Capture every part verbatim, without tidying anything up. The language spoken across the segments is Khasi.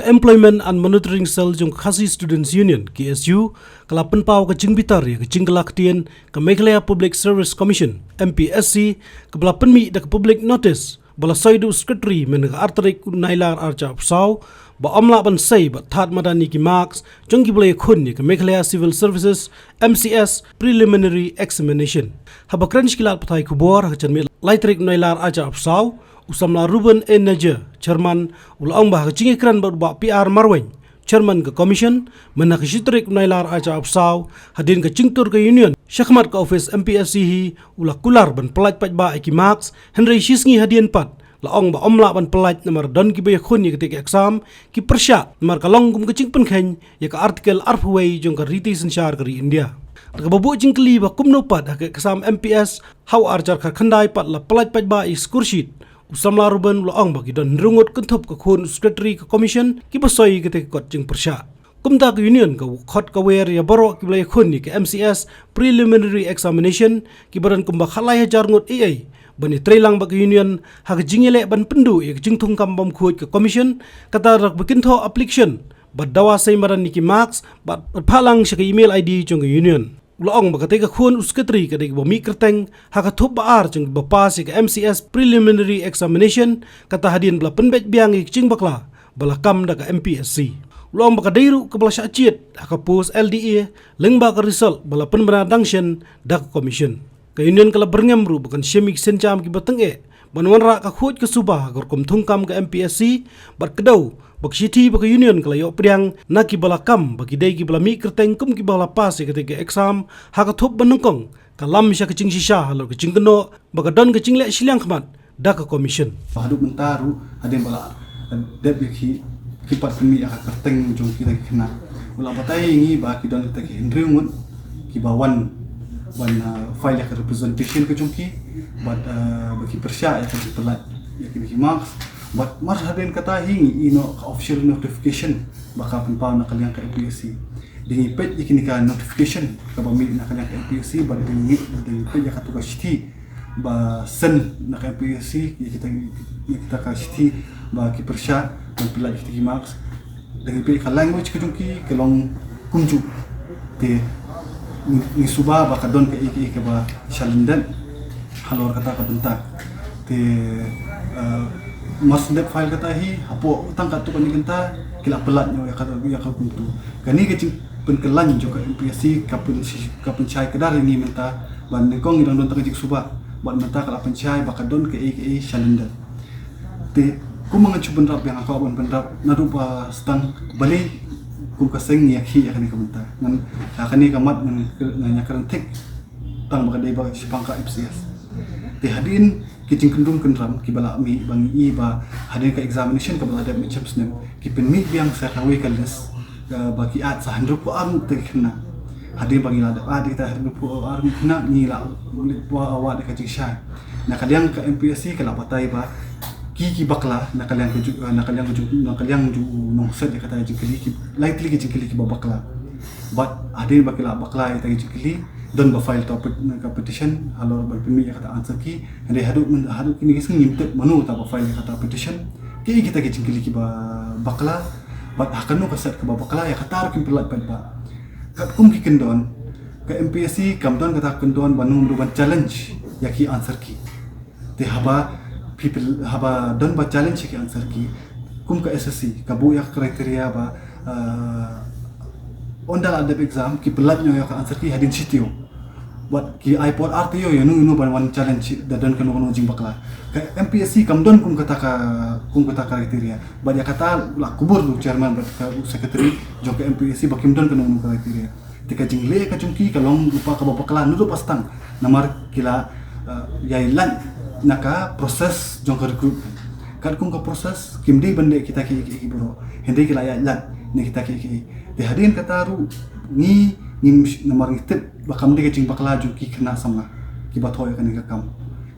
Ka Employment and Monitoring Cell jong ka Khasi Students Union, K S U, ka la pynpaw ka jingbitar ïa ka jingkylla ktien ka Meghalaya Public Service Commission, M P S C, ka ba la pynmih da ka public notice ba la soi da u secretary mynne ka ar tarik u Nailar arhajar arphew saw, ba ym lah ban sei bad thad madan ïa ki marks jong ki ba la ïakhun ïa ka Meghalaya Civil Services, M C S, Preliminary Examination. Haba kren sha ki lad pathai khubor ha ka janmiet lai tarik u Nailar arhajar arphew saw, u samla Reuben A Naja, Chairman, u la ong ba ha ka jingïakren bad u Bah P R Marwein, Chairman ka Commission, mynne ka shi tarik u Nailar arhajar arphew saw, hadien ka jingtur ka Union shakhmat ka office M P S C hi, u la kular ban pyllait paidbah ïa ki marks, hynrei shisngi hadien pat la ong ba ym lah ban pyllait namar don ki ba ïakhun ïa katei ka exam, ki pyrshah namar ka long kum ka jingpynkheiñ ïa ka Article arphew wei jong ka riti synshar ka ri India. Da kaba buh jingkylli ba kumno pat ha ka exam M P S ha u arhajar khatkhyndai pat la pyllait paidbah ïa score sheet, u samla Reuben u la ong ba ki don hynriew ngut kynthup ka khun u secretary ka Commission ki ba soi ïa katei ka kot jingpyrshah. Kumta ka Union ka khot ka wer ïa baroh ki ba la ïakhun ïa ka M C S Preliminary Examination ki ba don kumba khatlai hajar ngut ei ei ban ïatreilang bad ka Union ha ka jingïaleh ban pynduh ïa ka jingthungkam bymkhuid ka Commission, kata da kaba kynthoh application bad dawa sei madan ïa ki marks bad, bad phah lang sha ka email I D jong ka Union. U la ong ba katei ka khun u secretary ka dei kaba mih kyrteng ha ka thup ba ar jong kiba pass ïa ka M C S Preliminary Examination, kata hadien ba la pynbeit biang ïa ka jingbakla ba la kam da ka M P S C. U la ong ba ka dei ruh kaba la shah jied ha ka post L D A lyngba ka result ba la pynbna dang shen da ka Commission. Ka Union ka la byrngem ruh ba kan shim ïa ki sienjam kiba tyngeh ban wanrah ka khuid ka suba ha ka rukom thungkam ka M P S C, bad kdew ba ka shithi ba ka Union ka la ïoh pdiang na ki ba la kam ba ki dei ki ba la mih kyrteng kum ki ba la pass ïa katei ka exam ha ka thup ba nyngkong, ka lam sha ka jingshisha halor ka jingkynnoh ba ka don ka jingleh shiliang khmat da ka Commission. Ba haduh mynta ruh hadien ba la dep ïa ki, ki pat pynmih ïa ka kyrteng jong kita ki khynnah, u la batai ïa ngi ba ki don kita ki hynriew ngut ki ba wan ban, uh, file ïa ka representation ka jong ki, bad, uh, ba ki pyrshah ïa ka jingpyllait ïa kine ki marks. Bad mar hadien kata hi ngi ïoh ka official notification ba ka pynpaw na ka liang ka M P S C. Dei ngi peit ïa kine ka notification kaba mih na ka liang ka M P S C, bad dei ngi, dei ngi peit ïa katu ka shithi ba send na ka M P S C ïa kita, ïa kita ka shithi ba ki pyrshah ban pyllait kita ki marks. Dei ngi peit ka language ka jong ki ka long kumjuh. Te ngi, ngi suba ba ka don kaei kaei kaba shalyndet halor kata ka bynta. Te, uh, mar shu dep file kata hi, hapoh tang katto katne kynta ki la pyllait noh ïa ka, ïa ka kumtu. Kane ka jingpynkylla jong ka M P S C ka pyn, ka pynshai kdar ïa ngi mynta, ba nyngkong ngi dang don tang ka jingsuba, bad mynta ka la pynshai ba ka don kaei kaei shalyndet. Te kumba ngan shu bynrap biang, nga kwah ban bynrap naduh ba sdang, balei kum ka seng ngi ïakhih ïa kane ka bynta. Ngan, ha kane ka mat ngan, ngan ïakren thik tang ba ka dei ba shaphang ka M C S. Te hadien ki jingkyndrum kyndram kiba la mih, ba ngi i ba hadien ka examination kaba la dep mynshem snem, ki pynmih biang sa kawei ka list, eh, ba ki add sa hynriewphew ar ngut ki khynnah. Hadien ba ngi la dep add kita hynriewphew ar ngut khynnah, ngi la leit wad ïa ka jingshai. Na ka liang ka M P S C ka la batai ba ki, ki bakla na ka liang ka ju, eh, na ka liang ka ju, na ka liang ju nongset ïa kata ka jingkylli, ki lai tylli ki jingkylli kiba bakla. Bad hadien ba ki la bakla ïa kata ka jingkylli, don ba file ta pet-, ka petition halor ban pynmih ïa kata answer key. Hynrei haduh myn-, haduh kine ki sngi ngim tip mano uta ba file ïa kata petition. Ki, kita ki jingkylli kiba bakla, bad ha kano ka set kaba bakla, ïa kata ruh kim pyllait pat ba. Katkum ki kyndon, ka M P S C kam don kata ka kyndon ba nym ruh ban challenge ïa ki answer key. Te haba people, haba don ba challenge ïa ki answer key, kum ka S S C ka buh ïa ka criteria ba, uh, ynda la dep exam ki pyllait noh ïa ka answer key hadien shi taïew. Bad ki ai por ar taïew ïa uno uno ban wan challenge da don kano kano jingbakla. Ka M P S C kam don kum kata ka, kum kata ka criteria. Bad ïa kata la kubur da u chairman bad ka, u secretary jong ka M P S C ba kim don kano kano criteria. Te ka jingleh ka jong ki ka long lypa kaba bakla naduh ba sdang. Namar ki la, eh, ïai lait na ka process jong ka recruitment. Katkum ka process kim dei ban leh kita ki, ki, ki baroh. Hynrei ki la ïai lait na kita ki, ki. Te hadien kata ruh ngi, ngim sh-, namar ngi tip ba kam dei ka jingbakla jong ki khynnah samla kiba thoh ïa kane ka kam.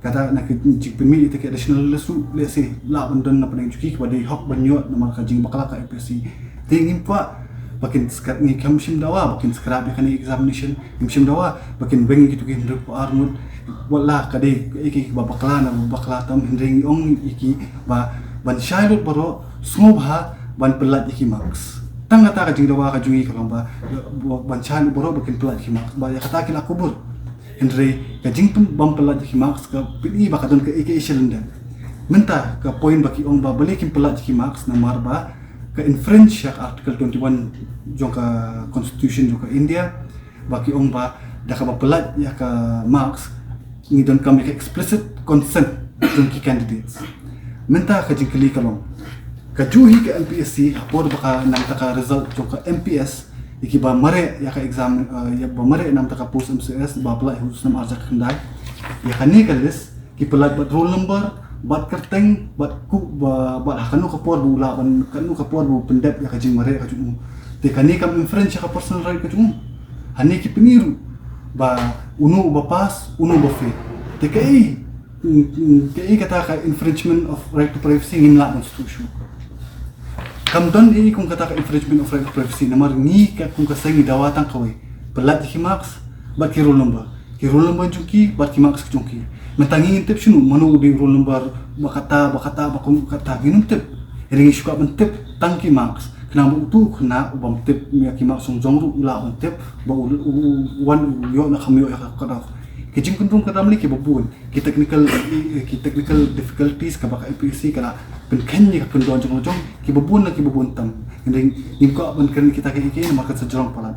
Kata na ka jingpynmih ïa kita ki additional list ruh, lehse lah ban don na pdeng jong ki kiba dei hok ban ïoh namar ka jingbakla ka M P S C. Te ngim kwah ba kin scrap, ngi kam shym dawa ba kin scrap ïa kane examination, ngim shym dawa ba kin weng ïa kito ki hynriewphew ar ngut. Wat la ka dei ïa ki kiba bakla ne bym bakla tam, hynrei ngi ong ïa ki ba ban shai lut baroh, sngewbha ban pyllait ïa ki marks. Tang kata ka jingdawa ka jong ngi ka long ba, ba, ban shah ïa baroh ba kin pyllait ïa ki marks, ba ïa kata ki la kubur. Hynrei ka jingpyn-, ban pyllait ïa ki marks ka pyni ba ka don kaei kaei sha lyndet. Mynta ka point ba ki ong ba balei kin pyllait ïa ki marks, namar ba ka infringe ïa ka Article twenty-one jong ka Constitution jong ka India, ba ki ong ba da kaba pyllait ïa ka marks ngi donkam ïa ka explicit consent jong ki candidates. Mynta ka jingkylli ka long, ka ju hi ka M P S C ha por ba ka nam ta ka result jong ka M P S, ïa kiba mareh ïa ka exam, eh, ïa ba mareh nam ta ka post M C S ba pyllait ha u snem arhajar khyndai, ïa kane ka list ki pyllait bad roll number, bad kyrteng, bad ku, ba, bad ha kano ka por ba u lah, bad kano ka por ba u pyndep ïa ka jingmareh ka jong u. Te kane kam infringe ïa ka personal right ka jong u? Hangne ki pyni ruh ba uno uba pass, uno uba fail. Te kaei, mm, mm, kaei kata ka infringement of right to privacy ngim lah ban sngewthuh shuh. Kam don ei kum kata ka infringement of right to privacy, namar ngi ka kum ka seng ngi dawa tang kawei, pyllait ïa ki marks bad ki roll number. Ki roll number jong ki bad ki marks jong ki. Mynta ngi ngin tip shano mano u dei u roll number ba kata, ba kata, ba kum kata, ngin ym tip. Hynrei ngi shu kwah ban tip tang ki marks. Khnang ba uto u khynnah u bym tip ïa ki marks jong jong ruh u lah ban tip ba u, u, u wan u ïoh ne kham ïoh ïa ka cut off. Ki jingkyndrum ka dam ne kiba bun. Ki technical, ki technical difficulties kaba ka M P S C ka la pynkheiñ ïa ka kyndon jong jong kiba bun na kiba bun tam. Hynrei ngim kwah ban kren kita kiei kiei namar kan sa jrong palat.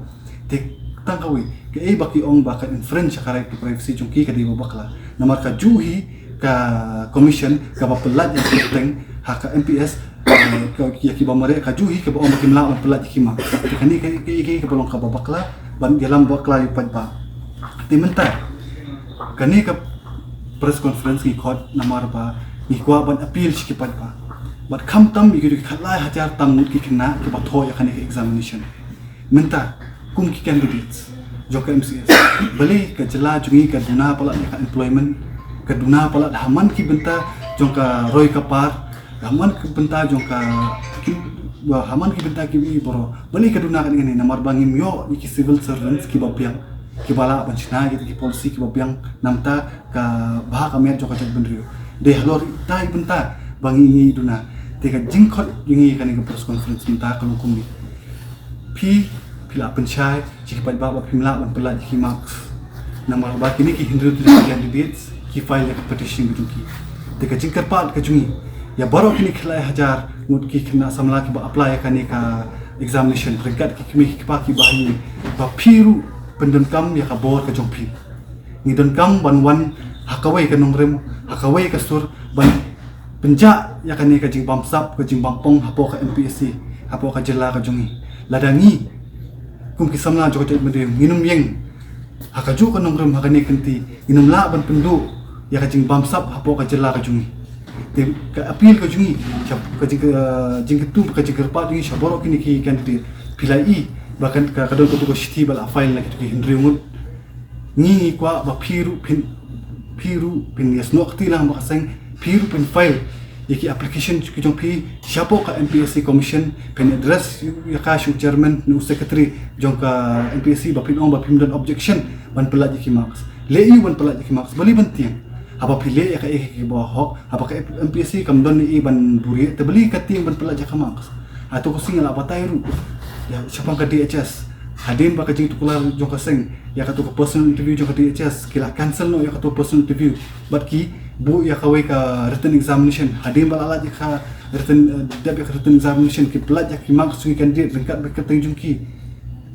Te tang kawei, kaei ba ki ong ba ka infringe ïa ka right to privacy jong ki ka dei ba bakla. Namar ka ju hi ka commission kaba pyllait ïa ka kyrteng ha ka M P S, eh, ka, ïa kiba mareh, ka ju hi kaba ong ba kim lah ban pyllait ïa ki marks. Te kane kaei kaei kaei kaba long kaba bakla, ban ïalam bakla ïa u paidbah. Te mynta kane ka press conference ngi khot namar ba ngi kwah ban appeal sha ki paidbah. Bad khamtam ïa ki khatlai hajar tam ngut ki khynnah kiba thoh ïa kane ka examination. Mynta, kum ki candidates jong ka M C S, balei ka jylla jong ngi ka duna palat ïa ka employment, ka duna palat ha man ki bynta jong ka roi ka par, ha man ki bynta jong ka ki, ba, ha man ki bynta ki baroh. Balei ka duna kane kane, namar ba ngim ïoh ïa ki civil servants kiba biang, kiba lah ban shna ïa kita ki policy kiba biang namar ka bha ka miat jong ka jaitbynriew. Dei halor ita i bynta ba ngi ngi duna. Te ka jingkhot jong ngi kane ka press conference mynta ka long kumne. Phi, phi la pynshai sha ki paidbah ba phim lah ban pyllait ïa ki marks. Namar ba kine ki hynriew tylli ki candidates ki file ïa ka petition ka jong ki. Te ka jingkyrpad ka jong ngi ïa baroh kine ki lai hajar ngut ki khynnah samla kiba apply ïa kane ka examination ryngkat ki kmie ki kpa kiba ha ïing, ba phi ruh pyndonkam ïa ka bor ka jong phi. Ngi donkam ban wan ha kawei ka nongrim, ha kawei ka sur, ban pynjah ïa kane ka jingbamsap, ka jingbam pong hapoh ka M P S C, hapoh ka jylla ka jong ngi. Lada ngi kum ki samla jong ka jaitbynriew ngin ym ïeng ha kajuh ka nongrim ha kane ka kynti, ngin ym lah ban pynduh ïa ka jingbamsap hapoh ka jylla ka jong ngi. Te ka appeal ka jong ngi, ka jing, ka jingkyntu, ka jingkyrpad jong ngi sha baroh kine ki candidate. Phi la i ba ka, ka don katu ka shithi ba la file na kitu ki hynriew ngut. Ngi ngi kwah ba phi ruh phin, phi ruh phin ïasnoh kti lang bad ka seng, phi ruh phin file ïa ki application ki jong phi shapoh ka M P S C Commission, phin address ïa ka sha u chairman ne u secretary jong ka M P S C ba phin ong ba phim don objection ban pyllait ïa ki marks. Leh ïa u ban pyllait ïa ki marks, balei ban tieng? Haba phi leh ïa kaei kaei kaba hok, haba ka M P S C kam don ne i ban buhrieh, te balei ka tieng ban pyllait ïa ka marks? Hato ka sngi la batai ruh ïa shaphang ka D H S. Hadien ba ka jingtuklar jong ka seng ïa katu ka personal interview jong ka D H S, ki la cancel noh ïa katu personal interview bad ki buh ïa kawei ka written examination. Hadien ba la lait ïa ka written, eh, dep ïa ka written examination, ki pyllait ïa ki marks jong ki candidate ryngkat bad ka kyrteng jong ki.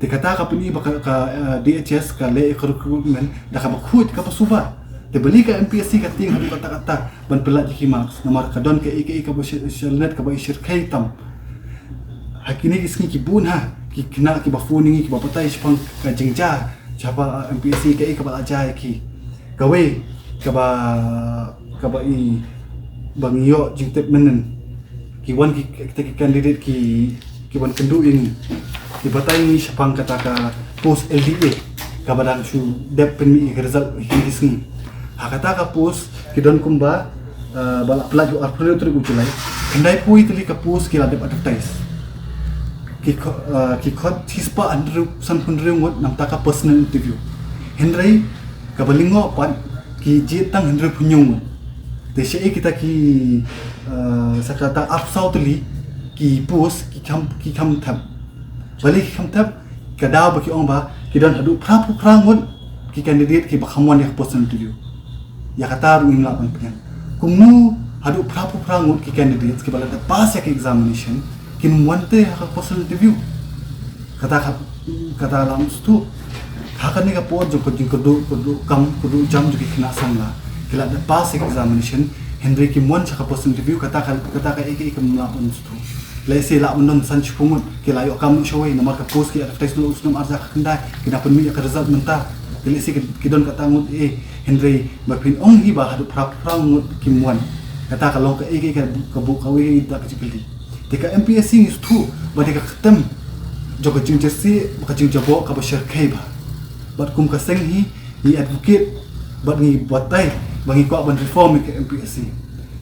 Te kata ka pyni ba ka, ka, eh, D H S ka leh ïa ka recruitment da kaba khuid kaba suba. Te balei ka M P S C ka tieng haduh katta katta ban pyllait ïa ki marks, namar ka don kaei kaei kaba sha, sha lyndet kaba i shyrkhei tam. Ha kine ki sngi ki bun ha ki khynnah kiba phone ïa ngi kiba batai shaphang ka jingjia shaphang, ah, M P S C, kaei kaba la jia ïa ki. Kawei kaba, kaba i ba ngi ïoh jingtip mynnin, ki wan ki, kita ki candidate ki, ki wan kynduh ïa ngi, ki batai ïa ngi shaphang kata ka post L D A kaba dang shu dep pynmih ïa ka result ha kine ki sngi. Ha kata ka post ki don kumba, eh, ba la pyllait ha u arphew tarik u July, khyndai phew tylli ka post ki la dep advertise. Ki kho-, eh, ki khot shispah hynriew, sanphew hynriew ngut namar ka personal interview. Hynrei kaba lyngngoh pat ki jied tang hynriewphew hynñiew ngut. Te shaei kita ki, eh, sa kata arphew saw tylli ki post ki kham, ki kham thep. Balei ki kham thep? Ka daw ba ki ong ba ki don haduh phra phew phra ngut ki candidate kiba kham wan ïa ka personal interview. Ïa kata ruh ngim lah ban pdiang. Kumno haduh phra phew phra ngut ki candidates kiba la dep pass ïa ka examination kim wan te ha ka personal interview? Kata ka, kata la mut sdang. Ha kane ka por jong ka jingkyrduh, kyrduh kam, kyrduh jam jong ki khynnah samla, ki la dep pass ïa ka examination, hynrei kim wan sha ka personal interview, kata ka, kata kaei kaei kam lah ban sdang. Lehse lah ban don san shiphew ngut ki la ïoh kam shawei, namar ka post ki advertise noh u snem ar hajar khyndai, ki dang pynmih ïa ka result mynta. Lehse ki, ki don kata ngut eh, hynrei ba phin ong hi ba haduh phra phew phra ngut kim wan. Kata ka long kaei kaei ka, ka buh kawei da ka jingkylli. Te ka M P S C ngi sdang ba dei ka ktem jong ka jingjyrsieh bad ka jingjaboh kaba shyrkhei bha. Bad kum ka seng hi ngi advocate bad ngi batai ba ngi kwah ban reform ïa ka M P S C.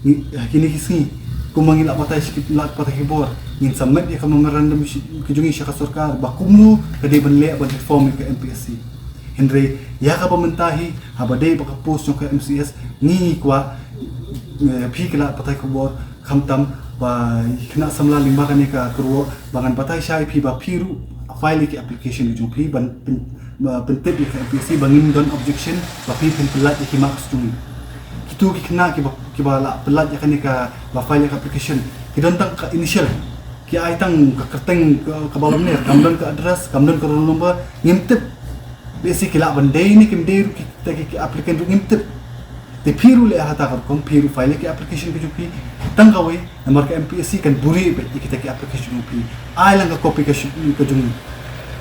Ngi, ha kine ki sngi, kumba ngi la batai sha ki lad pathai khubor, ngin submit ïa ka memorandum shi, ka jong ngi sha ka sorkar ba kumno ka dei ban leh ban reform ïa ka M P S C. Hynrei ïa kaba mynta hi, haba dei ba ka post jong ka M C S, ngi, ngi kwah, eh, phi ki lad pathai khubor, khamtam ba khynnah samla lyngba kane ka kyrwoh ba ngan batai shai phi ba phi ruh file ïa ki application ki jong phi ban pyn, ba pyntip ïa ka M P S C ba ngim don objection ba phi phin pyllait ïa ki marks jong ngi. Kito ki khynnah kiba, kiba la pyllait ïa kane kaba file ïa ka application, ki don tang ka initial, ki ai tang ka kyrteng ka, kaba lymne, kam don ka address, kam don ka roll number, ngim tip. Lehse ki lah ban dei ne kim dei ruh kita ki, ki applicant ruh ngim tip. Te phi ruh leh ha kata ka rukom, phi ruh file ïa ki application ki jong phi tang kawei, namar ka M P S C kan buhrieh beit ïa kita ki application jong phi. Ai lang ka copy ka shi, ka jong,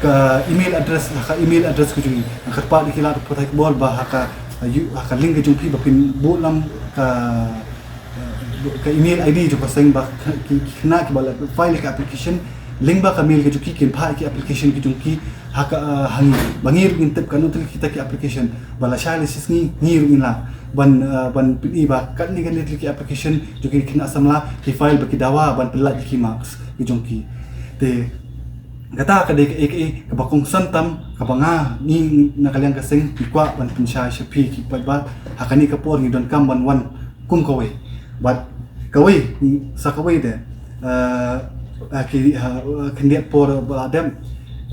ka email address, ha ka email address ka jong ngi. Ngan kyrpad ïa ki lad pathai khubor ba ha ka, ha ka link ka jong phi ba phin buh lang ka, ka email I D jong ka seng ba ki, ki khynnah kiba la file ïa ka application, lyngba ka mail ka jong ki kin phah ïa ki application ki jong ki ha ka, eh, ha ngi. Ba ngi ruh ngin tip katno tylli kita ki application. Ba lashai lashisngi ngi ruh ngin lah ban, eh, ban pyni ba katne katne tylli ki application jong ki khynnah samla ki file ba ki dawa ban pyllait ïa ki marks ki jong ki. Te kata ka dei kaei kaei kaba kongsan tam kaba nga, ngi na ka liang ka seng ngi kwah ban pynshai sha phi ki paidbah. Ha kane ka por ngi donkam ban wan kum kawei. Bad kawei, sa kawei de, eh, eh, ki, eh, khyndiat por ba la dep,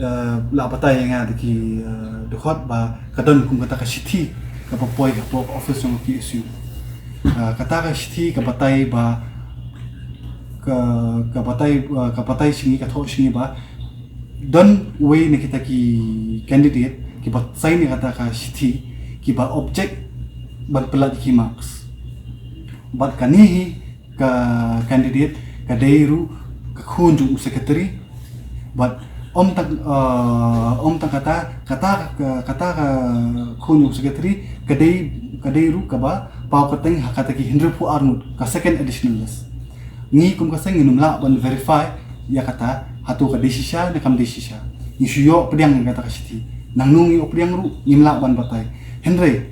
eh, la batai ïa nga da ki, eh, dkhot ba ka don kum kata ka shithi kaba poi hapoh office jong ka K S U. Eh, kata ka shithi ka batai ba, ka, ka batai, eh, ka batai sha ngi, ka thoh sha ngi ba don uwei na kita ki candidate kiba sign ïa kata ka shithi, kiba object ban pyllait ïa ki marks. Bad kane hi ka candidate ka dei ruh ka khun jong u secretary. Bad ym tang, eh, ym tang kata, kata, ka, kata ka khun jong u secretary ka dei, ka dei ruh kaba paw kyrteng ha kata ki hynriewphew ar ngut, ka second additional list. Ngi kum ka seng ngim lah ban verify ïa kata, hato ka dei shisha ne kam dei shisha. Ngi shu ïoh pdiang ïa kata ka shithi. Nangno ngi ïoh pdiang ruh ngim lah ban batai. Hynrei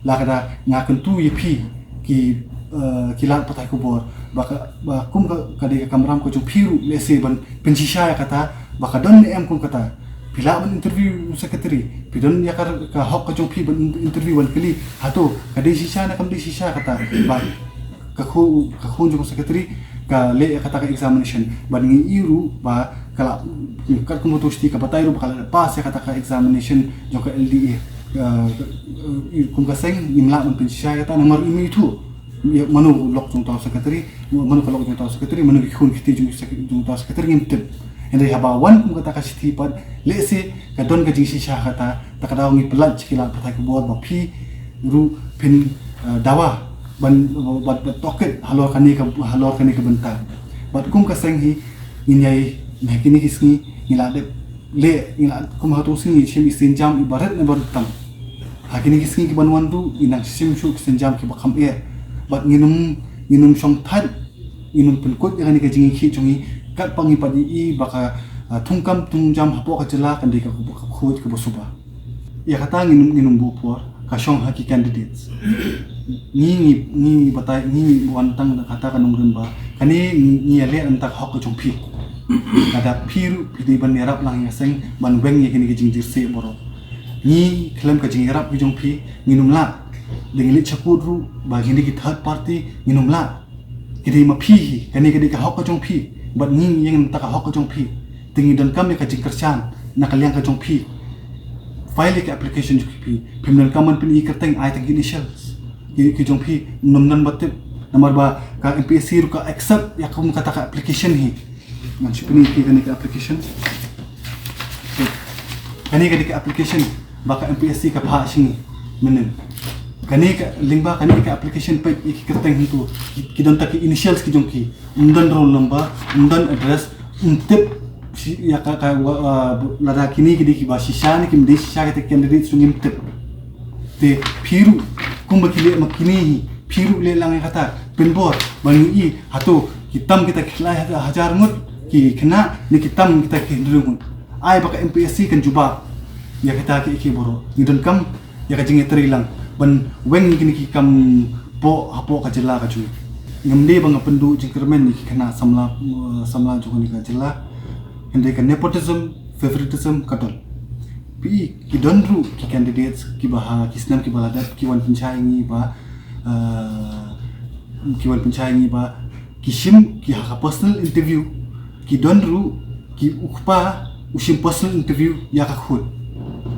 lada nga kyntu ïa phi ki, eh, ki lad pathai khubor ba ka, ba kum ka, ka dei ka kamram ka jong phi ruh, lehse ban pynshisha ïa kata ba ka don ne em kum kata. Phi lah ban interview u secretary, phi don ïa ka, ka hok ka jong phi ban interview, ban kylli, hato ka dei shisha ne kam dei shisha kata. Ba ka khu, ka khun jong u secretary ka leh ïa kata ka examination. Bad ngi i ruh ba ka la, katkum ba tu shithi ka batai ruh ba ka la pass ïa kata ka examination jong ka L D A. Eh, eh, kum ka seng ngim lah ban pynshisha ïa kata namar i mih tu. Ïa, mano lok jong uta u secretary, mano ka lok jong uta u secretary, mano ki khun ki kti jong u sec-, jong uta u secretary ngim tip. Hynrei haba wan kum kata ka shithi pat, lehse ka don ka jingshisha kata, ta ka daw ngi pyllait sha ki lad pathai khubor ba phi ruh phin, eh, dawa ban, ban, ban tohkit halor kane ka, halor kane ka bynta. Bad kum ka seng hi ngin ïai, na kine ki sngi ngi la dep leh, ngi la, kum hato sngi ngi shim i sienjam iba rit ne iba rit tam. Ha kine ki sngi kiban wan ruh ngi nang shim shuh ki sienjam kiba kham eh. Bad ngin ym, ngin ym shong thait, ngin ym pynkut ïa kane ka jingïakhih jong ngi katba ngi pat i, i ba ka, ah, thungkam thungjam hapoh ka jylla kan dei ka, ka, ka khuid kaba suba. Ïa kata ngin ym, ngin ym buh por, ka shong ha ki candidates. Ngi, ngi, ngi batai, ngi wan tang da kata ka nongrim ba kane ngi, ngi ïaleh na ka bynta ka hok ka jong phi. Lada phi ruh phi dei ban ïarap lang ïa ka seng ban weng ïa kine ki jingjyrsieh baroh. Ngi khlem ka jingïarap ka jong phi ngin ym lah. Da ngi leit sha court ruh ba kine ki third party ngin ym lah. Ki dei ma phi hi, kane ka dei ka hok ka jong phi. Bad ngi ngi ïeng na ka hok ka jong phi. Te ngi donkam ïa ka jingkyrshan na ka liang ka jong phi. File ïa ka application jong phi. Phim donkam ban pyni kyrteng, ai tang ki initials ki, ki jong phi. Ym don ba tip. Namar ba ka M P S C ruh ka accept ïa kum kata ka application hi. Ngan shu pyni ïa phi kane ka application. Kane ka dei ka application ba ka M P S C ka phah sha ngi mynnin. Kane ka lyngba kane ka application, peit ïa ki kyrteng hangto, ki don tang ki initials ki jong ki. Ym don roll number, ym don address, ym tip ïa ka, ka, lada kine ki dei kiba shisha ne kim dei shisha, kita ki candidate ruh ngim tip. Te phi ruh kumba ki leh ma kine hi, phi ruh leh lang ïa kata, pynbor ban ngi i hato ki tam kita ki lai hajar ngut ki khynnah ne ki tam kita ki hynriew ngut. Ai ba ka M P S C kan jubab ïa kita ki, ki baroh. Ngi donkam ïa ka jingïatrei lang ban weng ïa kine ki kam hapoh, hapoh ka jylla ka jong ngi. Ngam dei ba nga pynduh jingkyrmen ïa ki khynnah samla, uh, samla jong kane ka jylla. Hynrei ka nepotism, favoritism ka don. Phi i, ki don ruh ki candidates kiba ha ki snem kiba la dep ki wan pynshai ïa ngi ba, uh, ki wan pynshai ïa ngi ba ki shim ki ha ka personal interview, ki don ruh ki u kpa u shim personal interview ïa ka khun.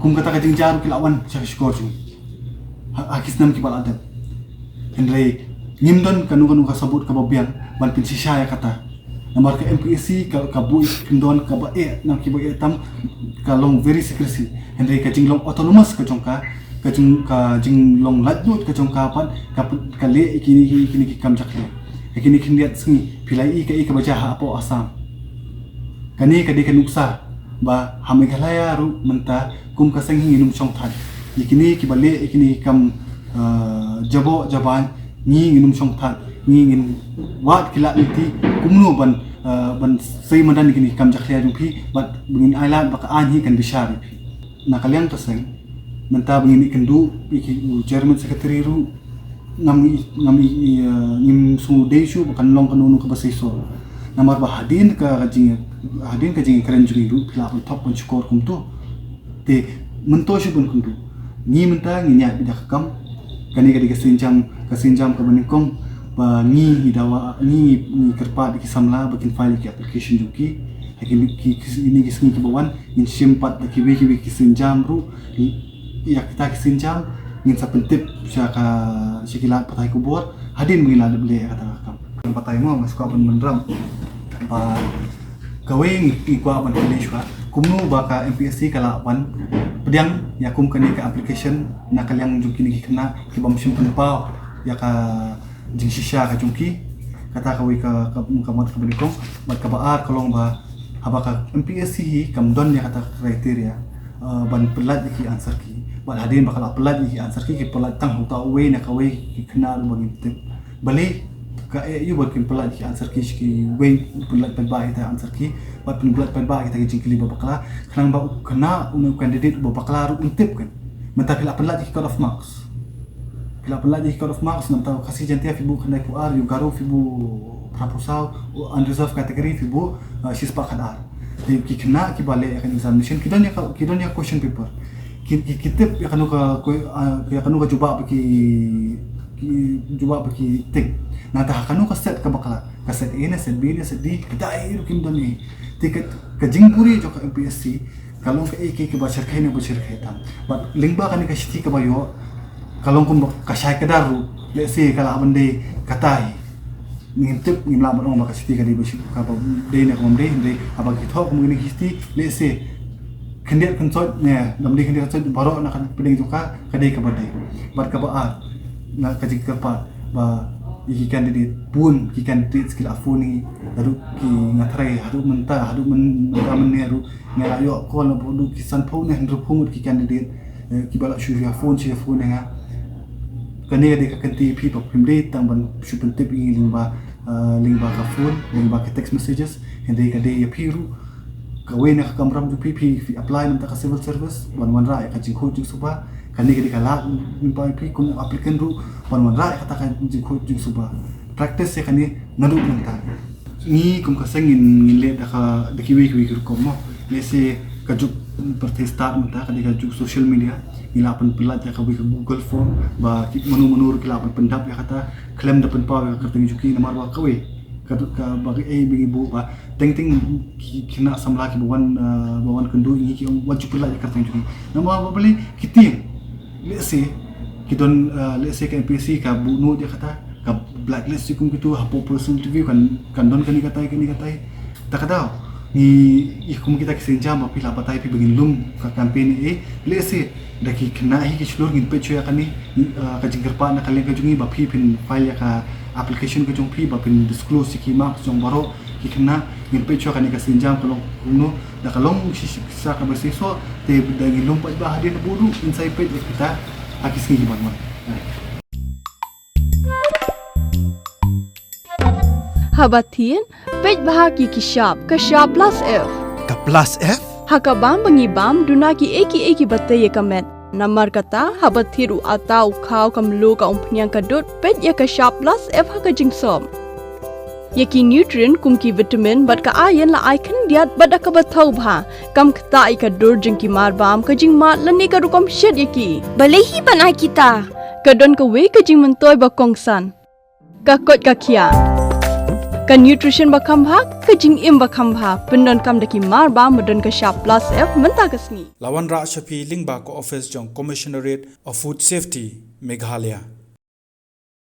Kum kata ka jingjia ruh ki la wan sha ka shkor jong ngi ha, ha ki snem kiba la dep. Hynrei ngim don kano kano ka sabut kaba biang ban pynshisha ïa kata. Namar ka M P S C ka, ka buh ïa ki kyndon kaba eh, na kiba eh tam, ka long very secrecy. Hynrei ka jinglong autonomous ka jong ka, ka jing, ka jinglong laitluid ka jong ka pat, ka, ka leh ïa kine, ïa kine ki kam jakhlia. Ïa kine khyndiat sngi phi la i kaei kaba jia hapoh Assam. Kane ka dei ka nuksa ba ha Meghalaya ruh mynta kum ka seng hi ngin ym shong thait. Ïa kine kiba leh ïa kine ki kam, uh, jaboh jaban, ngi ngin ym shong thait, ngi ngin wad ki lad lynti kumno ban, uh, ban sei madan ïa kine ki kam jakhlia jong phi, bad ba ngin ailad ba ka aiñ hi kan bishar ïa phi. Na ka liang ka seng, mynta ba ngin ïakynduh ïa ki, u chairman secretary ruh, ngam i, ngam i, i, eh, ngim sngewdei shuh ba kan long kano kano kaba seisoh. Namar ba hadien ka, ka jing, hadien ka jingïakren jong ngi ruh phi la pynthok pynshukor kumto. Te mynta shu ban kynduh. Ngi mynta ngi ïaid beit da ka kam. Kane ka dei ka sienjam, ka sienjam kaba nyngkong ba ngi, ngi dawa, ngi, ngi kyrpad ïa ki samla ba kin file ïa ki application jong ki. Ha kine ki, ki, kine ki sngi kiba wan ngin shim pat da kiwei kiwei ki sienjam ruh. Ïa kita ki sienjam ngin sa pyntip sha ka, sha ki lad pathai khubor hadien ba ngin la dep leh ïa kata ka kam. Pathai mo, nga sngewkwah ban, ban ïarap ba kawei ngi, ngi kwah ban kylli shuwa kumno ba ka M P S C ka lah ban pdiang ïa kum kane ka application na ka liang jong kine ki khynnah ki bym shym pynpaw ïa ka jingshisha ka jong ki. Kata kawei ka, ka, ka mat kaba nyngkong. Bad kaba ar ka long ba haba ka M P S C hi kam don ïa kata ka criteria, uh, ban pyllait ïa ki answer key. Bad hadien ba ka la pyllait ïa ki answer key, ki pyllait tang ha uta uwei na kawei, ki khynnah ruh ba ngim tip. Balei ka eh ïa u ba kin pyllait ïa ki answer key sha kiwei, pyllait paidbah ïa kita ki answer key bad pyllait paidbah ïa kita ki jingkylli ba bakla, khnang ba u khynnah, u candidate uba bakla ruh un tip kan. Mynta phi la pyllait ïa ki cut off marks. Phi la pyllait ïa ki cut off marks, namar u Khasi Jaiñtia phi buh khyndaiphew ar, u Garo phi buh phraphew saw, u unreserved category phi buh, uh, shispah khatar. Te ki khynnah kiba leh ïa ka examination ki don ïa ka, ki don ïa ka question paper. Ki, ki, ki tip ïa kano ka, ko, uh, ïa kano ka jubab ba ki, ki jubab ba ki tick. Nangta ha kano ka set ka bakla, ka set A ne set B ne set D, kita ruh kim don hi. Te ka, ka jingbuhrieh jong ka M P S C ka long kaei kaei kaba shyrkhei ne ba shyrkhei tam. Bad lyngba kane ka shithi kaba ïoh ka long kumba ka shai kdar ruh, lehse ka lah ban dei kata hi. Ngim tip, ngim lah ban ong ba ka shithi ka dei ba shi-, kaba dei ne ka bym dei, hynrei haba ki thoh kum kine ki shithi, lehse khyndiat khynsoit ne, lymne khyndiat khynsoit baroh na ka pdeng jong ka, ka dei kaba dei. Bad kaba ar, na ka jingkyrpad ba ïa ki candidate, bun ki candidate ki la phone ïa ngi, haduh ki, nga tharai haduh mynta, haduh myn-, mynta mynne ruh nga la ïoh call na haduh ki sanphew ne hynriewphew ngut ki candidate, eh, kiba la shu ïa phone, shu ïa phone ïa nga. Kane ka dei ka kynti ïa phi ba phim dei tang ban shu pyntip ïa ngi lyngba, eh, lyngba ka phone, lyngba ka text messages, hynrei ka dei ïa phi ruh. Kawei na ka kamram jong phi, phi, phi apply na ka bynta ka civil service ban wanrah ïa ka jingkhuid jingsuba. Kane ka dei ka lad lyngba ïa phi kum applicant ruh ban wanrah ïa kata ka jingkhuid jingsuba. Practice ïa kane naduh mynta. Ngi kum ka seng ngin, ngin leh da ka, da kiwei kiwei ki rukom mo. Lehse ka juk pyrthei start mynta ka dei ka juk social media. Ngi lah ban pyllait ïa kawei ka Google form ba ki mano mano ruh ki lah ban pyndap ïa kata khlem da pynpaw ïa ka kyrteng jong ki, namar ba kawei Ka, ka ba ka ei ba ngi buh ba teng teng ki khynnah samla ki ba wan, ah, ba wan kynduh ïa ngi ki ong wat ju pyllait ïa ka kyrteng jong ngi. Namar ba balei ki tieng. Let's say ki don, ah, let's say ka M P S C ka buh note ïa kata, ka blacklist ïa kum kito, hapoh personal interview kan, kan don kane katai kane katai. Ta ka daw ngi ïa kum kita ki sienjam ba phi lah batai phi ba ngin lum ka campaign eh. Let's say da ki khynnah hi ki shlur ngin peit shuwa ïa kane, ah, ka jingkyrpad na ka liang ka jong ngi ba phi phin file ïa ka application ka jong phi ba phin disclose ïa ki marks jong baroh ki khynnah. Ngin peit shuwa kane ka sienjam ka long kumno, da ka long shi, shi, sa kaba shisha te da ngi lum paidbah hadien ba ruh ngin sa ïa peit ïa kita ha ki sngi ki ban wan. Haba thied, peit bha ki ki shap, ka shap plus F. Ka plus F? Ha ka bam ba ngi bam, duna ki ei ki ei ki ba tei ïa ka met. Namar kata, haba thied u atta u khaw ka mluh ka umphniang ka dud, peit ïa ka shap plus F ha ka jingsop. Ïa ki nutrient kum ki vitamin bad ka iron la ai khyndiat bad da kaba thaw bha. Kam ktah ïa ka dur jong ki mar bam, ka jingmad lane ka rukom shet ïa ki. Balei hi ban ai kita? Ka don kawei ka jingmyntoi ba kongsan. Ka koit ka khiah. Ka nutrition ba kham bha, ka jingim ba kham bha. Pyndonkam da ki mar bam ba don ka shap plus F mynta ka sngi. La wanrah sha phi lyngba ka office jong Commissionerate of Food Safety, Meghalaya.